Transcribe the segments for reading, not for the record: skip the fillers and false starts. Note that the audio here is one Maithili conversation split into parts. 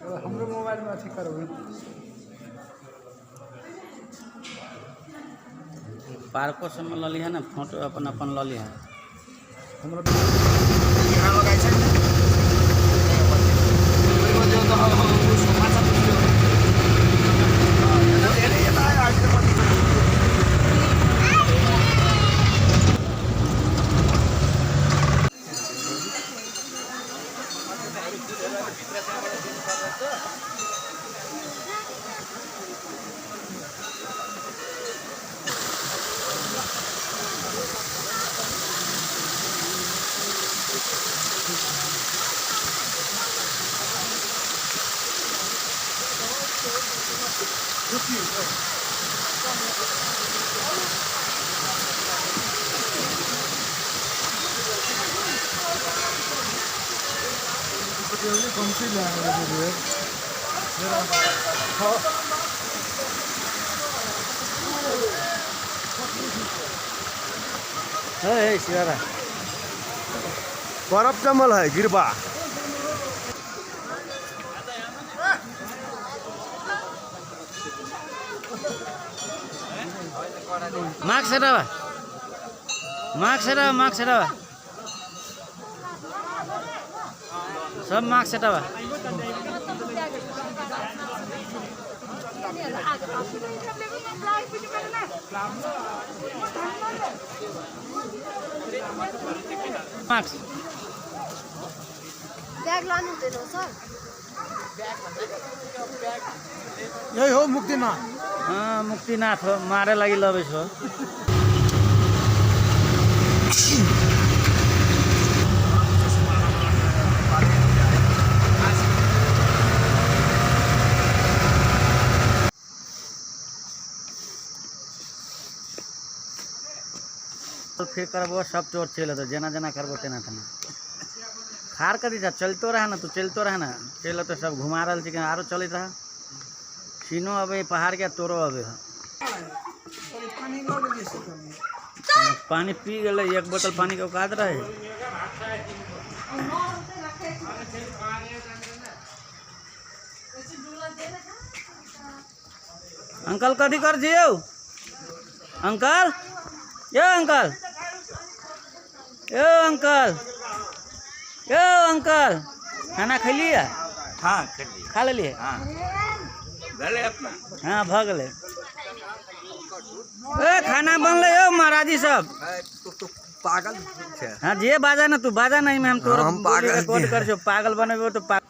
हमरो मोबाइल में अथी करबै। पार्को सब में लऽ लिहे ने फोटो, अपन अपन लऽ लिहे। हमरो बर्फ जमल है गिरबा। मास्क हटावा, मास्क हटावा, मास्क हटावा, सब मास्क हटावा। मास्क ब्याग लानु हुँदैन सर? यही हो मुक्तिनाथ। हाँ मुक्तिनाथ हो, मारे लागि लबै छो। फिर करबो सब चोर चलि अयतौ, जेना जेना करबो तेना तेना। खार कथी छ, चलितो रह ना तू, चलितो रह ना, चलि अयतौ सब घुमा रहल छी, आरो चलैत रह। सीनो अबै पहाड़ के, तोरो अबै। पानी पी गेलै, एक बोतल पानी के औकात रहे। अंकल कथी कर छियौ अंकल? यो अंकल, यो अंकल, यो अंकल, खाना खैलियै? हाँ खेलियै। खा लेलियै? हाँ भेलै अपना। हाँ भऽ गेलै। ए खाना बनलै यौ महाराजी सब। तू पागल छै। हाँ जे बाजा ना तू बाजा नहीं, में हम तोर हम पागल रिकॉर्ड कर छौ, पागल बनेबो तो पागल।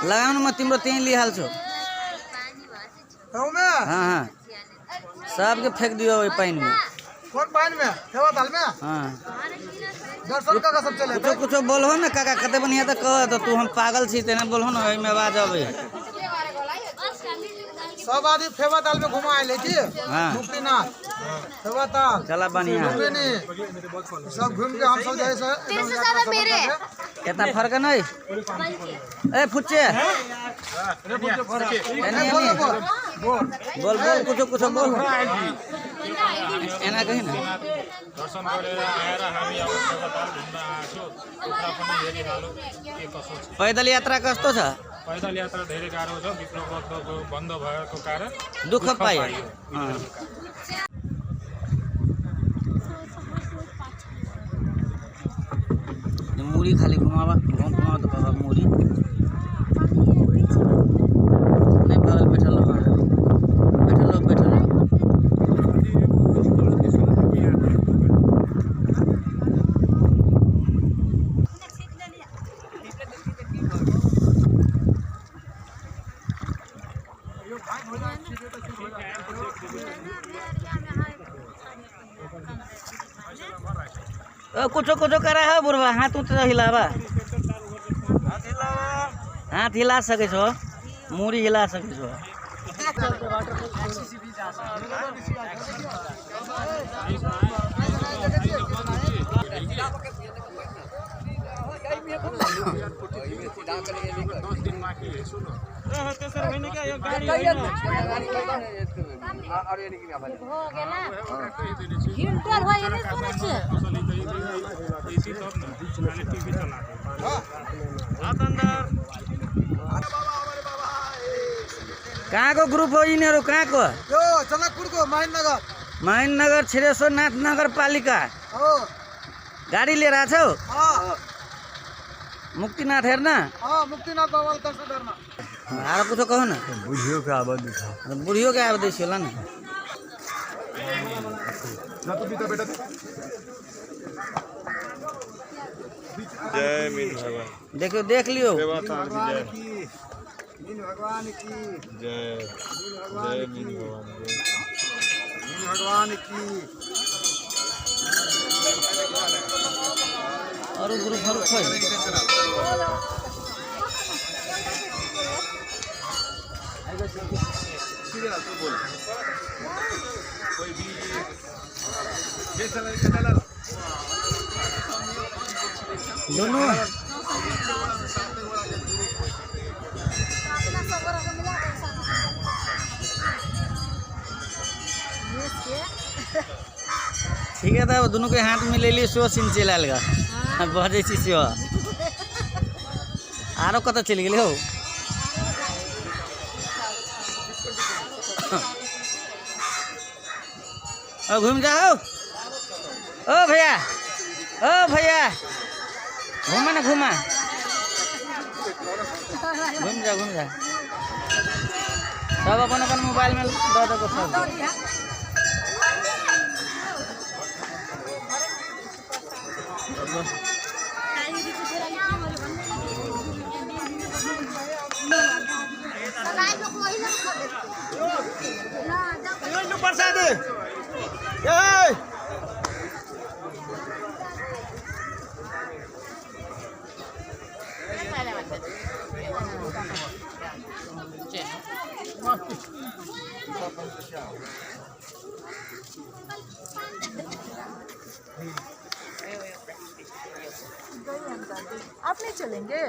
लगाउनु म तिम्रो त्यहीँ लिइहाल्छु। हाँ हाँ सबके फेंक दियो ओहि पानिमे। कौन पानी में? फेवा दाल में? हाँ दर्शन काका सब चले। कुछो कुछो बोलहो ना काका, कते बढ़िया तऽ कह तो तू हम पागल छी तेना बोलहो ना, ओहिमे आवाज अबै। सब आदमी फेवा दाल में घुमा आए की। हाँ मुक्तिनाथ फेवा ताल चला बढ़िया। लुम्बिनी सब घूम के हम सब जाए से। मेरे कितना फर्क है नहीं? ए फुच्चे बोल बोल बोल कुछो कुछो बोल, एना कही ना। दर्शन गरेर आएर हामी अब फेवाताल घुम्न आएको छु। पोखरा पनि हेरिहालौँ के कसो छ। पैदल यात्रा कस्तो छ? पैदल यात्रा धेरै गाह्रो छ, विप्लवको बन्द भएको कारण दुःख पाइयो। मुरी खाली घुमावा, घुमावा तो बाबा मुरी नहीं, बगल बैठल रहो, बैठल रहो, बैठल रहो। कुछो कुछो करा है बुढ़वा, हाथ उठ हिलावा, हाथ हिला सके छो, मूड़ी हिला सके छो। कहाँ को ग्रुप हो यिनीहरू, कहाँ को? यो जनकपुर को महेन्द्रनगर। महेन्द्रनगर छिरेश्वर नाथ नगरपालिका। हो। गाडी लिएर आएको छौ? अँ। मुक्तिनाथ हेर्न? अँ, मुक्तिनाथ बाबाको दर्शन गर्न। आरो कुछो कहू न। बुढ़ियो के आवाज दिखा। बुढ़ियो के आवाज दै छियो ल न। जय मीन भगवान। देखियो, देख लियो। भगवान की, मीन भगवान की जय, जय मीन भगवान, मीन भगवान की। अरू ग्रुपहरू खोइ। दोनों ठीक है, तब दोनों के हाथ में ले ली सो सिन चलि आयल गा बजै छी सेहो। आरो कतऽ चलि गेलै हौ? ओ घुमि जाओ ओ भैया, ओ भैया घुमा ना, घुमा, घुम जा, घुम जा। सब अपन अपन मोबाइल में दऽ देबो सब। प्रसाद आप नहीं चलेंगे?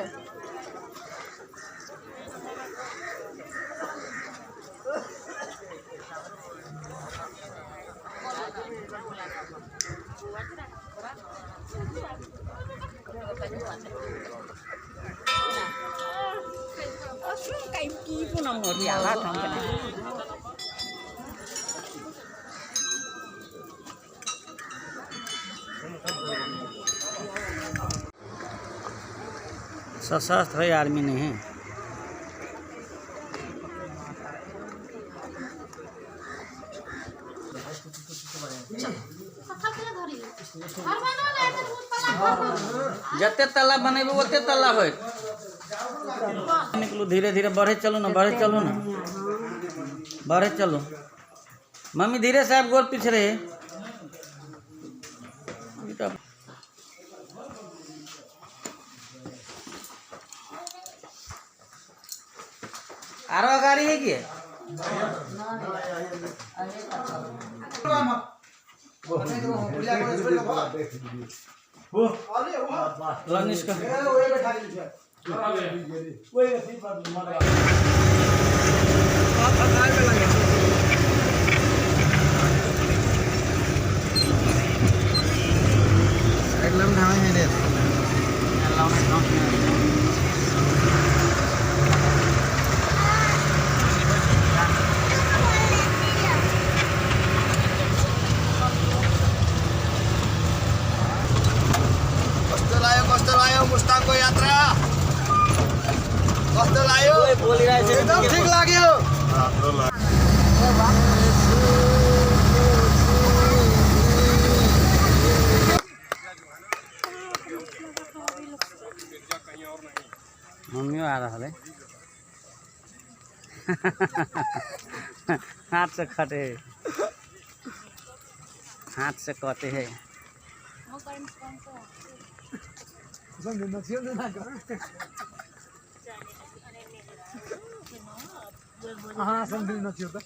सशस्त्र है आर्मी नहीं है। जते तल्ला बनेबे ओते तल्ला होय। निकलू धीरे धीरे, बढ़े चलू ना, बढ़े चलू ना, बढ़े चलू। मम्मी धीरे साहब गोर पीछे रहे। आरो गाड़ी है कि मुस्ताङको यात्रा कस्तो लाग्यो? एकदम ठीक लाग्यो। मम्मियो आ रहल है। हाथ से कटे, हाथ से कटे है। हाँ समझ नहीं होता।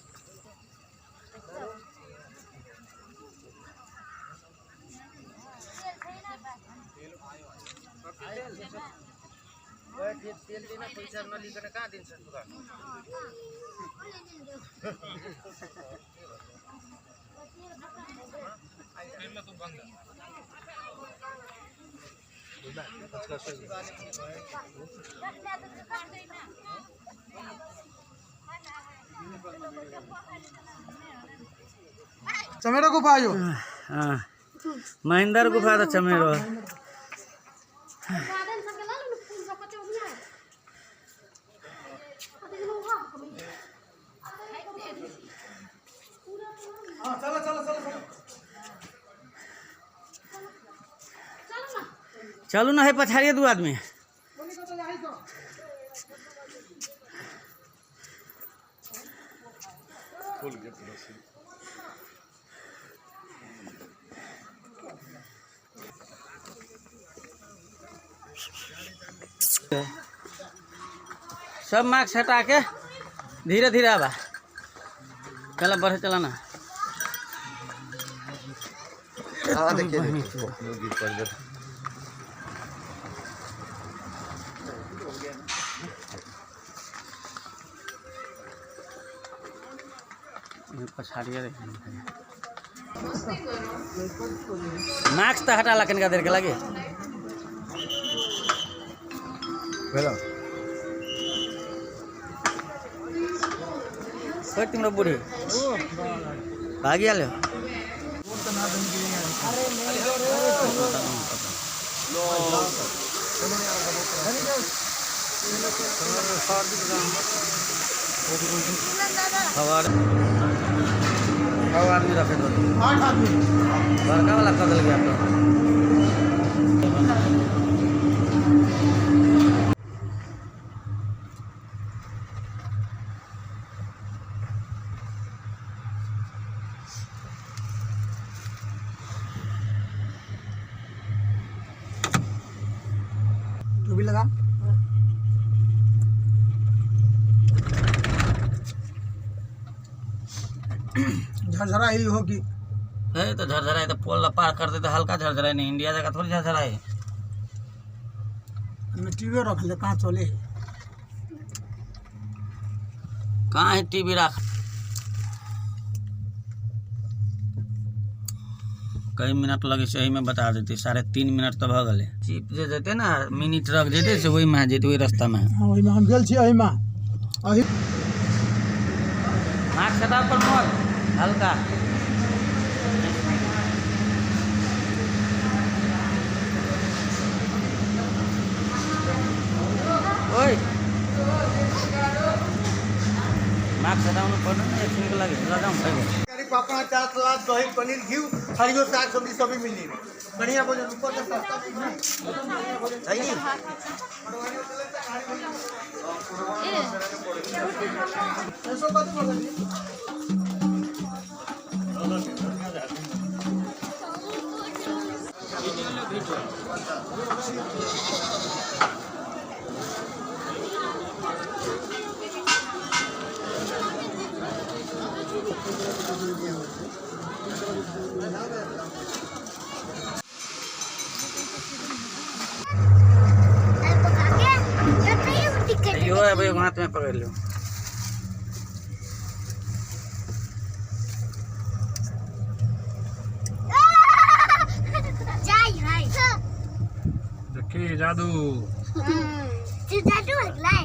चमेरो गुफा आयो। हाँ महेंद्र गुफा तो चमेरो। चलो चलो चलो चलू ना है पछाड़िए दू आदमी। सब मास्क हटा के धीरे धीरे आबा, चला बढ़े चला ना। हाँ देखिए देखिए पछाड़िए मास्क तो हटा ला कनिका देर के लगे। कोई तिम्रो बुढ़ी भागी हाल्यो। खबर आदमी रखे दो, 8 आदमी बड़का वाला कदल गया तो। तू भी लगा। झरझरा ही होगी है तो झरझरा है तो पोल ला पार कर देते, हल्का झरझरा नहीं, इंडिया जगह थोड़ी झरझरा है। टीवी रख ले, कहाँ चले, कहाँ है टीवी रख। कई मिनट लगे से में बता देते, 3.5 मिनट तो भ गए। जीप जे जेते ना मिनी ट्रक जेते से वही में जेते, वही रास्ता में। हाँ वही में हम गेल छी, एही में एही। मास्क हटाओ पर मोर हल्का। ओए मास्क हटाउनु पर्दैन, एकछिनको लागि लगाउँ खै। पापड़ अचार सलाद दही पनीर घी हरियो साग सब्जी सभी मिली, बढ़िया भोजन, ऊपर से सस्ता भी है। यो अब एगो हाथ में पकड़ लो। देखिए जादू जादू हगलाई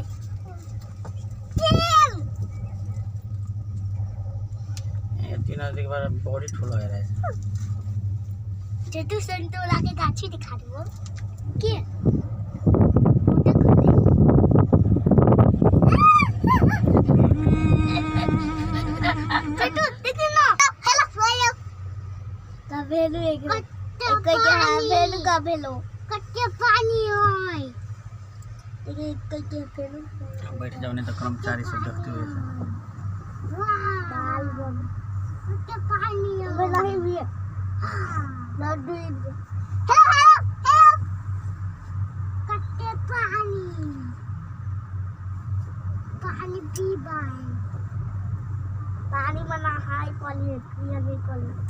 ये 3 आदमी के बाद बॉडी ठुलो है रहा है। जादू संतोला के गाछी दिखा दो के जादू देखो ना हेलो फ्लायर कबेलू एक एक के भेलू कबेलू कच्चे पानी होय बैठ जाओ नहीं तो कर्मचारी सब देखते हुए पानी मना हाई क्वालिटी पिया नहीं क्वालिटी।